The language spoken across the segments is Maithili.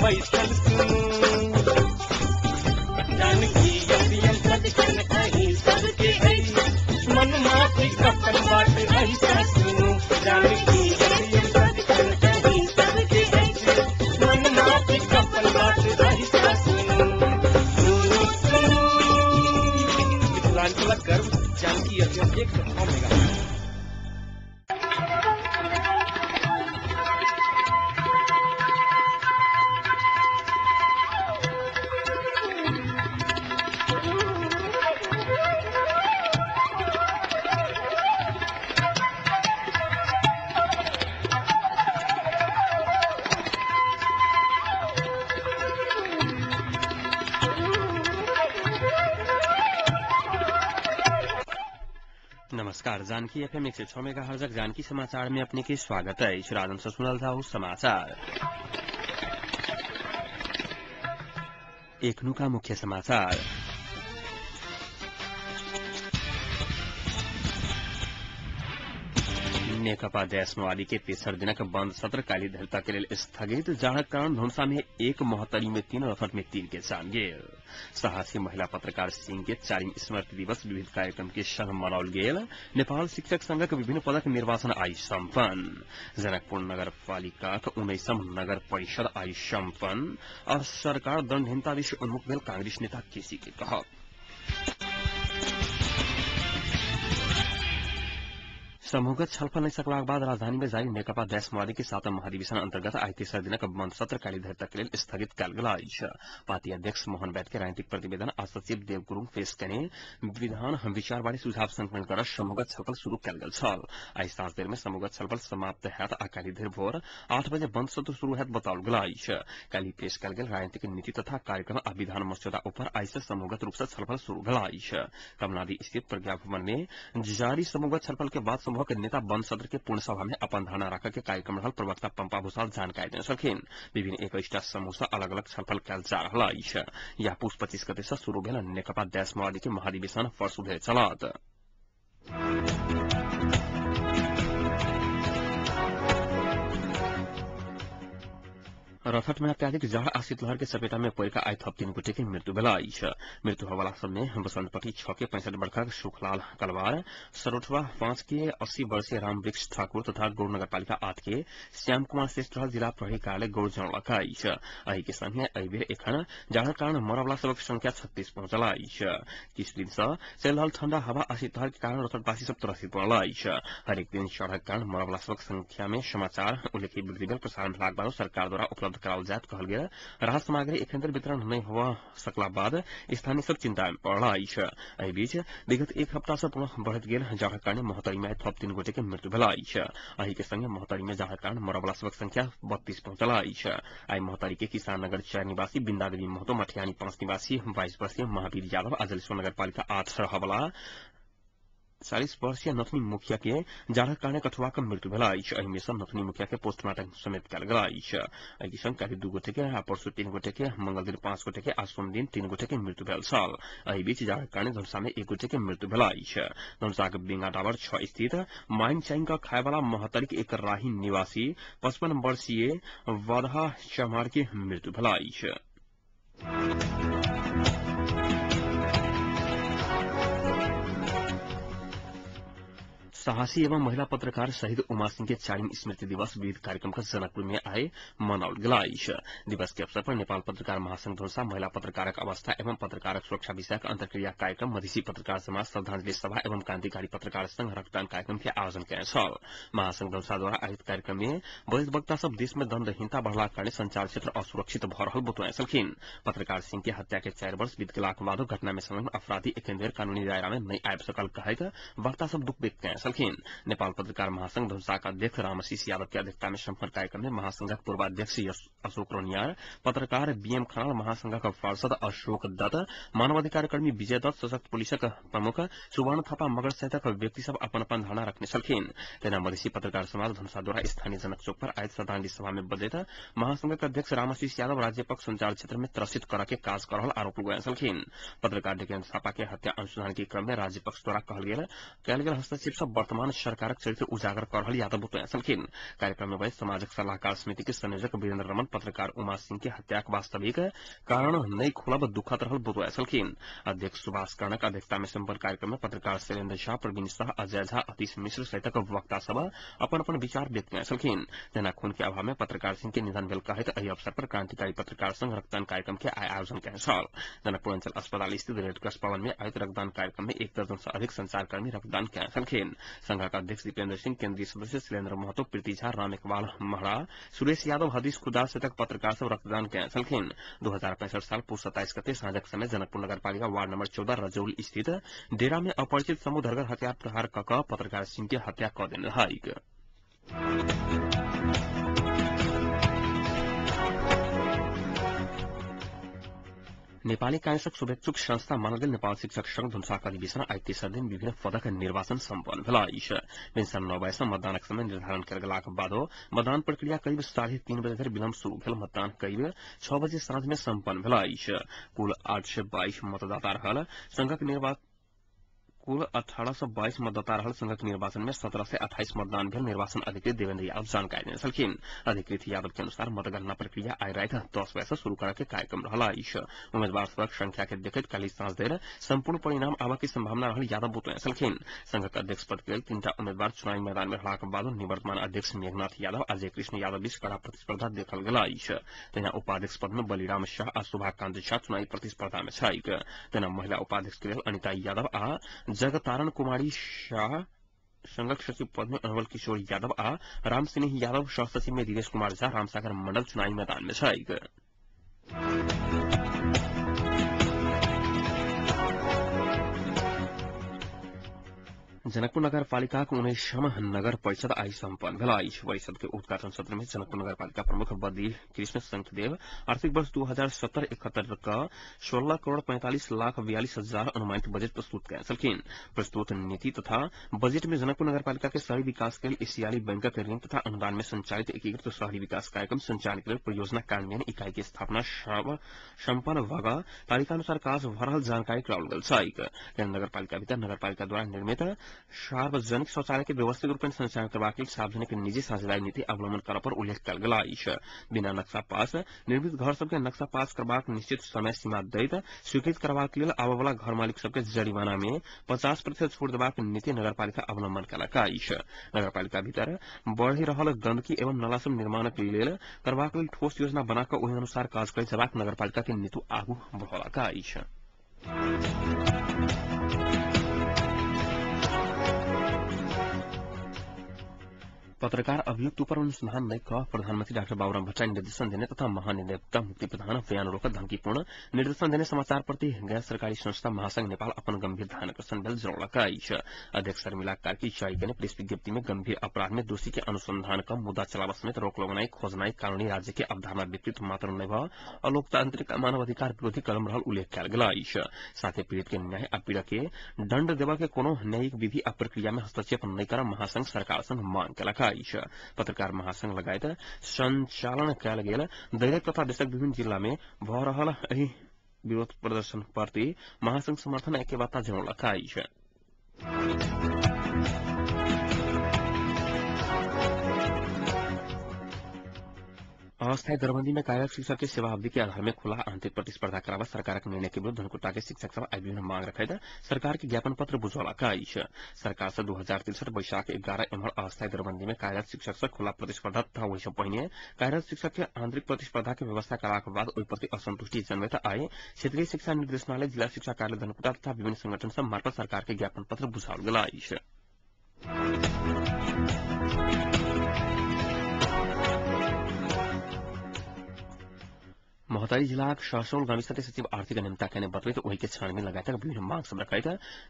बैसल सुनू। जानकी एफएम सदिखन अहीं सबके अछि, मनमाफिक अपन बात अहिसँ सुनू। जानकी एफएम सदिखन अहीं सबके अछि, मनमाफिक अपन बात अहिसँ सुनू। सुनू सुनू मिथिलांचलक गर्व जानकी एफएम 106 मेगा। नमस्कार, जानकी एफएम 106 मेगाहर्जक जानकी समाचार में अपने के स्वागत है। राजन से सुनल जाऊ समाचार। एखनुका मुख्य समाचार। नेकपा देशमाओवादी के तेसर दिनक बंद सत्र काल्हि धरि तक के लेल स्थगित। जाड़क कारण धनुषा में 1, महोत्तरी में 3, रथट में 3 के जान गेल। साहसी महिला पत्रकार सिंह के 4 स्मृति दिवस विविध कार्यक्रम के संग मनाओल गेल। नेपाल शिक्षक संघक विभिन्न पदक निर्वाचन आइ सम्पन्न। जनकपुर नगरपालिकाक 19म नगर परिषद आइ सम्पन्न। और सरकार दण्डहीनता दिस उन्मुख भेल कांग्रेस नेता केसी के कहब। समूहगत छलफल नहि सकलाक बाद राजधानी में जारी नेकपा देशमाओवादी के 7 महाधिवेशन अंतर्गत आइ तेसर दिनक बंद सत्र काल्हि धरि तक लेल स्थगित कयल गेल अछि। पार्टी अध्यक्ष मोहन वैद्य के राजनीतिक प्रतिवेदन आ सचिव देव गुरूङ पेश कने विधान विचारबारे सुझाव संकलन कर समूहगत छलफल शुरू कयल गेल छल। आइ साँझ देर में समूहगत छलफल समाप्त हैत आ काल्हि धरि भोर 8 बजे बंद सत्र शुरू हैत बताओल गेल अछि। काल्हि पेश कयल गेल राजनीतिक नीति तथा कार्यक्रम आ विधान मस्यौदा ऊपर आइ से समूहगत रूप से छलफल शुरू भेल अछि। कमलादी स्थित प्रज्ञा भवन में जारी समूहगत छलफल के बाद समूह के नेता बंद सत्र के पूर्ण सभा में अपन धारणा राखऽ के कार्यक्रम रहल प्रवक्ता पंपा भूषाल जानकारी देने छलखिन। विभिन्न 21टा समूह से अलग अलग छलफल कयल जा रहल अछि। यह पुष 25 गते से शुरू भेल नेकपा देशमाओवादी के महाधिवेशन परसू धरि चलत। रथट में अत्याधिक जाड़ आ शीतलहर के चपेटा में पड़ि कऽ आइ थप 3 गोटे के मृत्यु भेल अछि। मृत्यु होयवला सब में बसंतपट्टी 6 के 65 बरखक सुखलाल कलवार, सरोठवा 5 के 80 वर्षीय रामवृक्ष ठाकुर तथा गौर नगरपालिका 8 के श्याम कुमार श्रेष्ठ रहल जिला प्रहरी कार्यालय गौर जनौलक अछि। एहि के संगे एहि बेर एखन जाड़क कारण मरवला सबक संख्या 36 पहुंचल अछि। किछु दिन सँ चलि रहल ठंडा हवा आ शीतलहर के कारण रथटवासी सब त्रसित पड़ल अछि। हरेक दिन जाड़क कारण मरवला सबक संख्या में समाचार उल्लेखनीय वृद्धि भेल प्रसारण भेलाक बाद सरकार द्वारा उपलब्ध कराओल जायत कहल गेल। राहत सामग्री एखन धरि वितरण नहि होवा सकला बाद स्थानीय सब चिंता में पड़ल अछि। एहि बीच विगत 1 हप्ता से पुनः बढ़ैत गेल जाड़क कारण महोत्तरी में थप 3 गोटे के मृत्यु भेल अछि। एहि के संगे महोत्तरी में जाड़क कारण मरवला सबक संख्या 32 पहुंचल अछि। आइ महोत्तरी के किसान नगर 4 निवासी बिन्दा देवी महतो, मठियानी 5 निवासी 22 वर्षीय महावीर यादव आ जलेश्वर नगरपालिका 8 रहवला 40 वर्षीय नथनी मुखिया के जाड़क कारणे कठुआ के मृत्यु भेल अछि। एहि में सँ नथनी मुखिया के पोस्टमार्टम समेत कयल गेल अछि। एहि संग काल्हि 2 गोटे के आ परसू 3 गोटे के, मंगल दिन 5 गोटे के आ सोम दिन 3 गोटे के मृत्यु भेल छल। एहि बीच जाड़क कारणे धनुषा में 1 गोटे के मृत्यु भेल अछि। धनुषाक बेंगा टावर 6 स्थित माइन चाइन का खायवाला महोत्तरीक एक राही निवासी 55 वर्षीय वाधा चमार के मृत्यु भेल अछि। साहसी एवं महिला पत्रकार शहीद उमा सिंह के 4 स्मृति दिवस विविध कार्यक्रम का जनकपुर में आए मनाओल गेल अछि। दिवस के अवसर पर नेपाल पत्रकार महासंघ धनुषा महिला पत्रकारक अवस्था एवं पत्रकारक सुरक्षा विषयक अंतर्क्रिया कार्यक्रम, मधेसी पत्रकार समाज श्रद्धांजलि सभा एवं क्रांतिकारी पत्रकार संघ रक्तदान कार्यक्रम के आयोजन कयने छल। महासंघ धनुषा द्वारा आयोजित कार्यक्रम में बजैत वक्ता सब देश में दण्डहीनता बढ़लाक कारण संचार क्षेत्र असुरक्षित भऽ रहल बतौने छलखिन। पत्रकार सिंह के हत्या के 4 वर्ष बीत गेलाक बादो घटना में संलग्न अपराधी एखन धरि कानूनी दायरा में नहि आबि सकल कहैत वक्ता सब दुख व्यक्त कयने छलखिन। नेपाल पत्रकार महासंघ धनुषाक अध्यक्ष रामशीष यादव के अध्यक्षता में सम्पन्न कार्यक्रम में महासंघक पूर्वाध्यक्ष अशोक रौनियार, पत्रकार बीएम खनाल, महासंघक पार्षद अशोक दत्त, मानवाधिकार कर्मी विजय दत्त, सशक्त पुलिसक प्रमुख सुवर्ण थापा मगर सहितक व्यक्ति सब अपन अपन धारणा रखने छलखिन। तेना मधेसी पत्रकार समाज धनुषा द्वारा स्थानीय जनक चौक पर आयोजित श्रद्धांजलि सभा में बजैत महासंघक अध्यक्ष रामशीष यादव राज्य पक्ष संचार क्षेत्र में त्रसित करऽ के काज कर रहल आरोप लगौने छलखिन। पत्रकार डिकेन्द्र थापा के हत्या अनुसंधान के क्रम में राज्य पक्ष द्वारा कयल गेल हस्तक्षेप से वर्तमान सरकारक चरित्र उजागर कर रहल यादव बतौने छलखिन। कार्यक्रम में बैठ समाजक सलाहकार समिति के संयोजक वीरेन्द्र रमन पत्रकार उमा सिंह के हत्याक वास्तविक कारण नहि खुलब दुखद रहल बतौने छलखिन। अध्यक्ष सुभाष कर्णक अध्यक्षता में सम्पन्न कार्यक्रम में पत्रकार शैलेन्द्र झा, प्रवीण शाह, अजय झा, अतीश मिश्र सहितक वक्ता सब अपन अपन विचार व्यक्त कयने छलखिन। जेना खून के अभाव में पत्रकार सिंह के निधन भेल कहैत एहि अवसर पर क्रांतिकारी पत्रकार संघ रक्तदान कार्यक्रम के आयोजन कयने छल। जनकपुर अंचल अस्पताल स्थित रेडक्रॉस भवन में आयोजित रक्तदान कार्यक्रम में 1 दर्जन से अधिक संचारकर्मी रक्तदान कयने छलखिन। संघक अध्यक्ष दीपेन्द्र सिंह, केन्द्रीय सदस्य शैलेन्द्र महतो, प्रीति झा, राम इकबाल महरा, सुरेश यादव, हदीश खुदा सहितक पत्रकार सब रक्तदान कयने छलखिन। 2065 साल पुस 27 गते साँझक समय जनकपुर नगरपालिका वार्ड नम्बर 14 रजौल स्थित डेरा में अपरिचित समूह धरगर हथियार प्रहार क पत्रकार सिंह के हत्या क देने रहैक। नेपाली कांग्रेसक शुभेच्छुक संस्था मानल गेल नेपाल शिक्षक संघ धनुषाक अधिवेशन आइ तेसर दिन विभिन्न पदक निर्वाचन सम्पन्न भेल अछि। भिनसर 9 बजे सँ मतदानक समय निर्धारण कयल गेलाक बादो मतदान प्रक्रिया करीब 3:30 बजे धरि विलम्ब शुरू भेल। मतदान करीब 6 बजे साँझ में सम्पन्न भेल अछि। कुल 822 मतदाता रहल संघक निर्वाचन कुल 1822 मतदाता रहल संघक निर्वाचन में 1728 मतदान भेल। निर्वाचन अधिकृत देवेन्द्र यादव जानकारी देने छलखिन। अधिकृत यादव के अनुसार मतगणना प्रक्रिया आइ राति 10 बजे से शुरू करय के कार्यक्रम रहल अछि। उम्मीदवार सभक संख्या के देखैत काल्हि साँझ धरि संपूर्ण परिणाम आबय के संभावना रहल यादव बतौने छलखिन। संघक अध्यक्ष पद के लेल 3टा उम्मीदवार चुनावी मैदान में रहलाक बादो निवर्तमान अध्यक्ष मेघनाथ यादव आ जयकृष्ण यादव बीच कड़ा प्रतिस्पर्धा देखल गेल अछि। तहिना उपाध्यक्ष पद में बलिराम शाह आ शोभाकांत झा चुनावी प्रतिस्पर्धा में छैक। तहिना महिला उपाध्यक्ष के लेल अनिता यादव आ जगतारण कुमारी शाह, संघक सचिव पद में अनवल किशोर यादव आ राम सिंह यादव, सह सचिव में दिनेश कुमार झा, रामसागर मंडल चुनावी मैदान में छैक। जनकपुर नगरपालिकाक 19वां नगर परिषद आइ सम्पन्न भेल अछि। परिषद के उद्घाटन सत्र में जनकपुर नगरपालिका प्रमुख बद्री कृष्ण शंखदेव आर्थिक वर्ष 2070-71 का 16 करोड़ 45 लाख 42 हजार अनुमानित बजट प्रस्तुत कयने छलखिन। प्रस्तुत नीति तथा बजट में जनकपुर नगरपालिका के शहरी विकास के लेल एशियाई बैंकक ऋण तथा अनुदान में संचालित एकीकृत शहरी विकास कार्यक्रम संचालन के लेल परियोजना कार्यान्वयन इकाई के स्थापना सम्पन्न भऽ तालिका अनुसार काज भऽ रहल जानकारी कराओल गेल छैक। नगरपालिका भीतर नगरपालिका द्वारा निर्मित सार्वजनिक शौचालय के व्यवस्थित रूप में संचालन करबाक लेल सार्वजनिक निजी साझेदारी नीति अवलंबन करऽ पर उल्लेख कयल गेल अछि। बिना नक्शा पास निर्मित घर सबके नक्शा पास करबाक निश्चित समय सीमा दैत स्वीकृत करबाक लेल आबयवला घर मालिक सबके जरिमाना में 50% छूट देबाक नीति नगरपालिका अवलंबन कयलक अछि। नगरपालिका भीतर बढ़ि रहल गंदगी एवं नाला सब निर्माणक लेल करबाक लेल ठोस योजना बना कऽ ओहि अनुसार काज करैत जेबाक नगरपालिका के नीति आगू बढ़ौलक अछि। पत्रकार अभियुक्त ऊपर अनुसंधान नहि कऽ प्रधानमंत्री डाक्टर बाबूराम भट्टराई निर्देशन देने तथा महानिदेवता मुक्ति प्रधान बयान रोकत धमकीपूर्ण निर्देशन देने समाचार प्रति गैर सरकारी संस्था महासंघ नेपाल अपन गंभीर ध्यानाकर्षण भेल जनौलक अछि। अध्यक्ष शर्मिला कार्की जारी कयने प्रेस विज्ञप्ति में गंभीर अपराध में दोषी के अनुसंधान क मुद्दा चलाबऽ समेत रोक लगौनाइ खोजनाइ कानूनी राज्य के अवधारणा विपरीत मात्र नहि भऽ अलोकतांत्रिक आ मानवाधिकार विरोधी कदम रहल उल्लेख कयल गेल अछि। साथे पीड़ित के न्याय आ पीड़क के दंड देबऽ के कोनो न्यायिक विधि आ प्रक्रिया में हस्तक्षेप नहि करऽ महासंघ सरकार संग मांग कयलक अछि। पत्रकार महासंघ लगायत संचालन कयल गेल दैनिक तथा देशक विभिन्न जिला में भऽ रहल एहि विरोध प्रदर्शन प्रति महासंघ समर्थन ऐक्यवार्ता जनौलक अछि। अस्थायी दरबंदी में कार्यरत शिक्षक के सेवा अवधि के आधार में खुला आंतरिक प्रतिस्पर्धा कराबऽ सरकारक निर्णय के विरुद्ध धनकुटा के शिक्षक सब आइ विभिन्न मांग रखैत सरकार के ज्ञापन पत्र बुझौलक अछि। सरकार से 2063 वैशाख 11 एम्हर अस्थायी दरबंदी में कार्यरत शिक्षक से खुला प्रतिस्पर्धा तथा ओहि सँ पहिने कार्यरत शिक्षक के आंतरिक प्रतिस्पर्धा के व्यवस्था कराक बाद ओहि प्रति असंतुष्टि जनबैत आइ क्षेत्रीय शिक्षा निर्देशनालय, जिला शिक्षा कार्यालय धनकुटा तथा विभिन्न संगठन सब मार्फत सरकार के ज्ञापन पत्र बुझाओल गेल अछि। महोत्तरी जिलाक सहसौल गाविसके सचिव आर्थिक अनियमितता केने बतबैत ओहि के छानबीन लगायतक विभिन्न मांग सब रखैत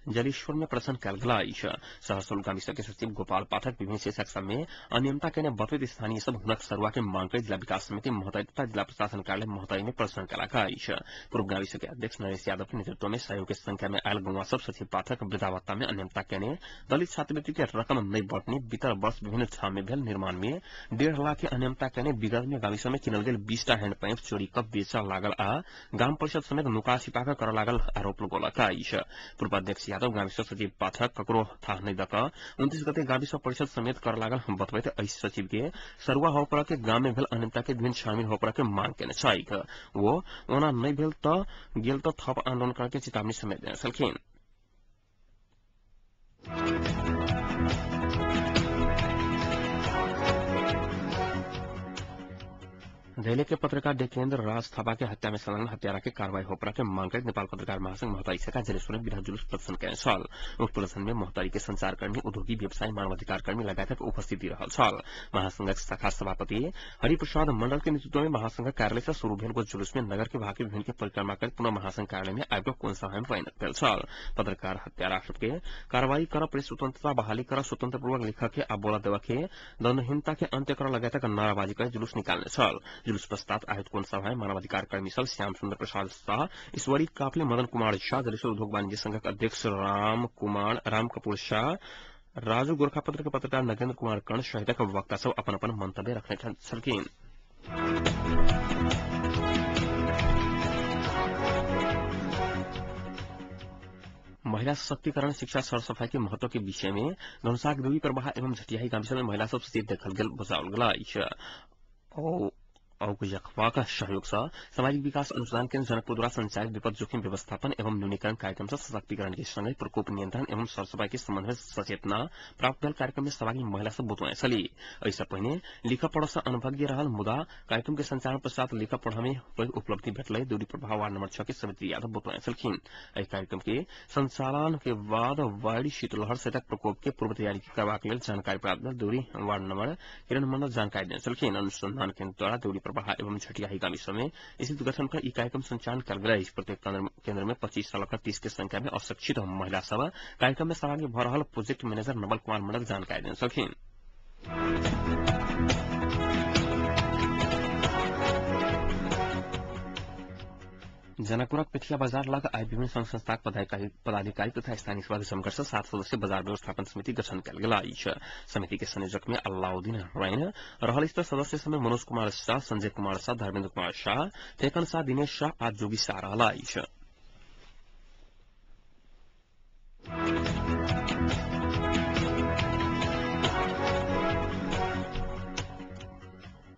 जलेश्वर में प्रदर्शन कयल गेल अछि। सहसौल गाविसके सचिव गोपाल पाठक विभिन्न शीर्षक सब में अनियमितता केने बतबैत स्थानीय सब हुनक सरुआ के मांग करैत जिला विकास समिति महोत्तरी तथा जिला प्रशासन कार्यालय महोत्तरी में प्रदर्शन कयलक अछि। पूर्व गाविसके अध्यक्ष नरेश यादव के नेतृत्व में सहयोग के संख्या में आयल गौवा सब सचिव पाठक वृद्धावस्था में अनियमितता केने दलित छात्रवृत्ति के रकम नहि बटने बीतल वर्ष विभिन्न ठाम में भेल निर्माण में 1.5 लाख के अनियमितता केने विगत में गाविस में किनल गेल 20टा हैंडपंप चोरी क बेचल खर्चा लागल आ गाम परिषद समेत नुका छिपा कऽ करऽ लागल आरोप लगौलक अछि। पूर्व अध्यक्ष यादव गाविस सचिव पाठक ककरो थाह नहि दऽ कऽ 29 गते गाविस परिषद समेत करऽ लागल बतबैत एहि सचिव के सरुआ होबय पड़ऽ के गाम में भेल अनियमितता के विभिन्न छानबीन होबय पड़ऽ के मांग केने छैक। वो ओना नहि भेल तऽ गेल तऽ थप आंदोलन करऽ के चेतावनी समेत देने छलखिन। दैलेख के पत्रकार डेकेन्द्र राज थापा के हत्या में संलग्न हत्यारा के कार्रवाई होपरा के मांग करैत नेपाल पत्रकार महासंघ महोत्तरी शाखा जलेश्वर में विरोध जुलूस प्रदर्शन केने छल। उक्त प्रदर्शन में महोत्तरी के संचारकर्मी, उद्योगी, व्यवसायी, मानवाधिकार कर्मी लगायतक उपस्थिति रहल छल। महासंघक शाखा सभापति हरिप्रसाद मंडल के नेतृत्व में महासंघक कार्यालय से शुरू भेल जुलूस में नगर के भाग विभिन्न के परिक्रमा करैत पुनः महासंघ कार्यालय में आबि कोन सभा में परिणत भेल छल। पत्रकार हत्यारा सबके कार्रवाई कर, प्रेस स्वतंत्रता बहाली कर, स्वतंत्र पूर्वक लेखक के आ बोला देवा के, दंडहीनता के अंत्य कर लगायतक नाराबाजी कर जुलूस निकालने छल। जुलूस पश्चात आयोजित कोन सभा में मानवाधिकार कर्मी सब श्याम सुन्दर प्रसाद शाह, ईश्वरी काफले, मदन कुमार शाह, जलेश्वर उद्योग वाणिज्य संघक अध्यक्ष राम कपूर शाह, राजू गोरखापत्र के पत्रकार नगेन्द्र कुमार कर्ण सहितक वक्ता सब अपन अपन मंतव्य रखने छलखिन। महिला सशक्तिकरण, शिक्षा, सरसफाई के महत्व के विषय में धनुषाक देवी प्रवाह एवं झटियाही गाविस में महिला सब सचेत देखल गेल बजाओल गेल अछि। सहयोग से सामाजिक विकास अनुसंधान केन्द्र जनकपुर द्वारा संचालित विपद जोखिम व्यवस्थापन एवं न्यूनीकरण कार्यक्रम से सशक्तिकरण के संगे प्रकोप नियंत्रण एवं सरसफाई के संबंध में सचेतना प्राप्त भेल कार्यक्रम में सहभागी महिला सब बतौने छली। एहिसँ पहिने लिखऽ पढ़ऽ से अनभिज्ञ रहल मुदा कार्यक्रम के संचालन पश्चात लिखऽ पढ़ऽ में पैघ उपलब्धि भेटलै दूरी प्रभाव वार्ड नंबर 6 के सवित्री यादव बतौने छलखिन। एहि कार्यक्रम के संचालन के बाद वायु शीतलहर सहितक प्रकोप के पूर्व तैयारी करबाक लेल जानकारी प्राप्त भेल दूरी वार्ड नंबर किरण मंडल जानकारी देने छलखिन। अनुसंधान केन्द्र द्वारा दूरी प्रवाह एवं छठियाही गामी में स्थित गठन कर ई कार्यक्रम संचालन कयल गेल अछि। प्रत्येक केन्द्र में 25 सँ लऽ 30 के संख्या में अशिक्षित महिला सब कार्यक्रम में सहभागी भऽ रहल प्रोजेक्ट मैनेजर नवल कुमार मंडल जानकारी देने छलखिन। जनकपुरक पेठिया बाजार लग आइ विभिन्न संघ संस्थाक पदाधिकारी तथा स्थानीय सभा जमघट से 7 सदस्यीय बाजार व्यवस्थापन समिति गठन कयल गेल अछि। समिति के संयोजक में अलाउद्दीन रैन रहल अछि। सदस्य सब में मनोज कुमार शाह, संजय कुमार शाह, धर्मेन्द्र कुमार शाह, फेकन शाह, दिनेश शाह आ जोगी शाह रहल अछि।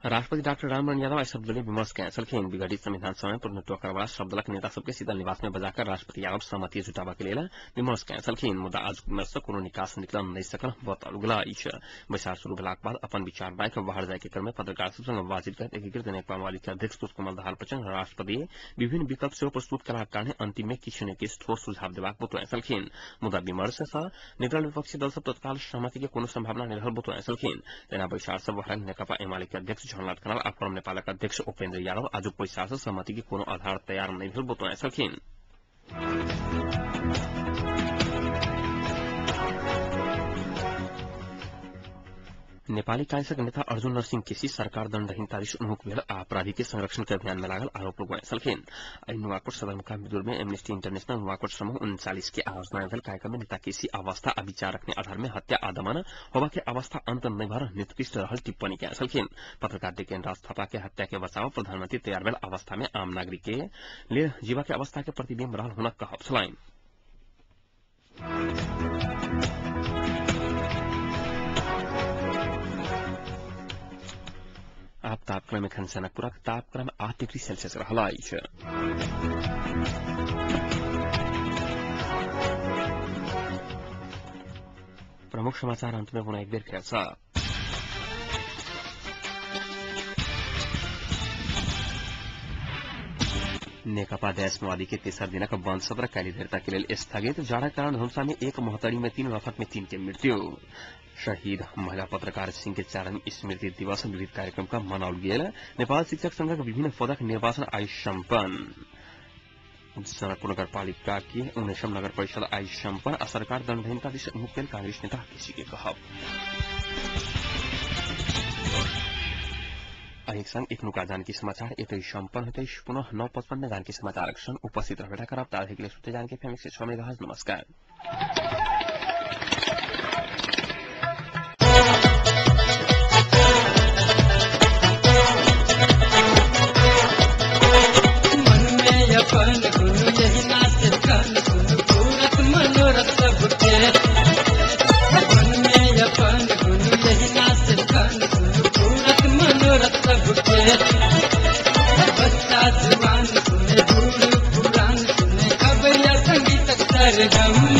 राष्ट्रपति डाक्टर रामवरण यादव आइ सर्वदलीय विमर्श केने छलखिन। विघटित संविधान सभा में प्रतिनिधित्व करवाला सबदलक नेता सबके शीतल निवास में बजाकर राष्ट्रपति यादव सहमति जुटाबऽ के लेल विमर्श केने छलखिन। मुदा आज विमर्श सँ कोनो निकास निकल नहि सकल बताओल गेल अछि। बैसार शुरू भेलाक बाद अपन विचार राखि बाहर जाय के क्रम में पत्रकार सब संग बातचीत करैत एकीकृत नेकपा माओवादी के अध्यक्ष पुष्पकमल दाहाल प्रचण्ड राष्ट्रपति विभिन्न विकल्प सेहो प्रस्तुत केलाक कारणे अंतिम में किछु ने किछु ठोस सुझाव देबाक बतौने छलखिन। मुदा विमर्श सँ निकलल विपक्षी दल सब तत्काल सहमति के कोनो संभावना नहि रहल बतौने छलखिन। तेना बैसार सँ बहरायल नेकपा एमाले के अध्यक्ष झलनाथ खनाल आ फोरम नेपालक अध्यक्ष उपेन्द्र यादव आजुक बैसार सँ सहमति के कोनो आधार तैयार नहि भेल बतौने छलखिन। नेपाली कांग्रेसक नेता अर्जुन नरसिंह केसी सरकार दण्डहीनता दिस उन्मुख भेल आ अपराधी के संरक्षण के अभियान में लागल आरोप लगौने छलखिन। एहि नुवाकोट सदरमुकाम विदुर में एमनेस्टी इंटरनेशनल नुवाकोट समूह 39 के आयोजना भेल कार्यक्रम में नेता केसी अवस्था आ विचार रखने आधार में हत्या आ दमन होबा के अवस्था अंत नहि भर निकृष्ट रहल टिप्पणी केने छलखिन। पत्रकार डिकेन राज थापा के हत्या के बचाव प्रधानमंत्री तैयार भेल अवस्था में आम नागरिक के लेल जीवा के अवस्था के प्रतिबिंब रहल हुनक कहब छलनि। आप तापक्रम एखन जनकपुरक तापक्रम 8 डिग्री सेल्सियस रहल अछि। प्रमुख समाचार अंत में पुनः एक बेर फेर सँ। नेकपा देशमाओवादी के तेसर दिनक बंद सत्र काल्हि धरि के लेल स्थगित। जाड़क कारण धनुषा में 1, महोत्तरी में 3, रफत में 3 के मृत्यु। शहीद महिला पत्रकार सिंह के 4वीं स्मृति दिवस विविध कार्यक्रम का मनाओल गेल। नेपाल शिक्षक संघक विभिन्न पदक निर्वाचन आइ सम्पन्न। जनकपुर नगरपालिका के 19 नगर परिषद आइ सम्पन्न आ सरकार दण्डहीनता दिस उन्मुख भेल कांग्रेस नेता केसी के कहब। अहिक संग एखनुका जानकी समाचार एतै सम्पन्न होतै। पुनः 9:55 में जानकी समाचारक संग उपस्थित रहबे करब। ताधरि के लेल सुते जानकी एफएम 106 मेगाहर्ट्ज। नमस्कार। हरदम।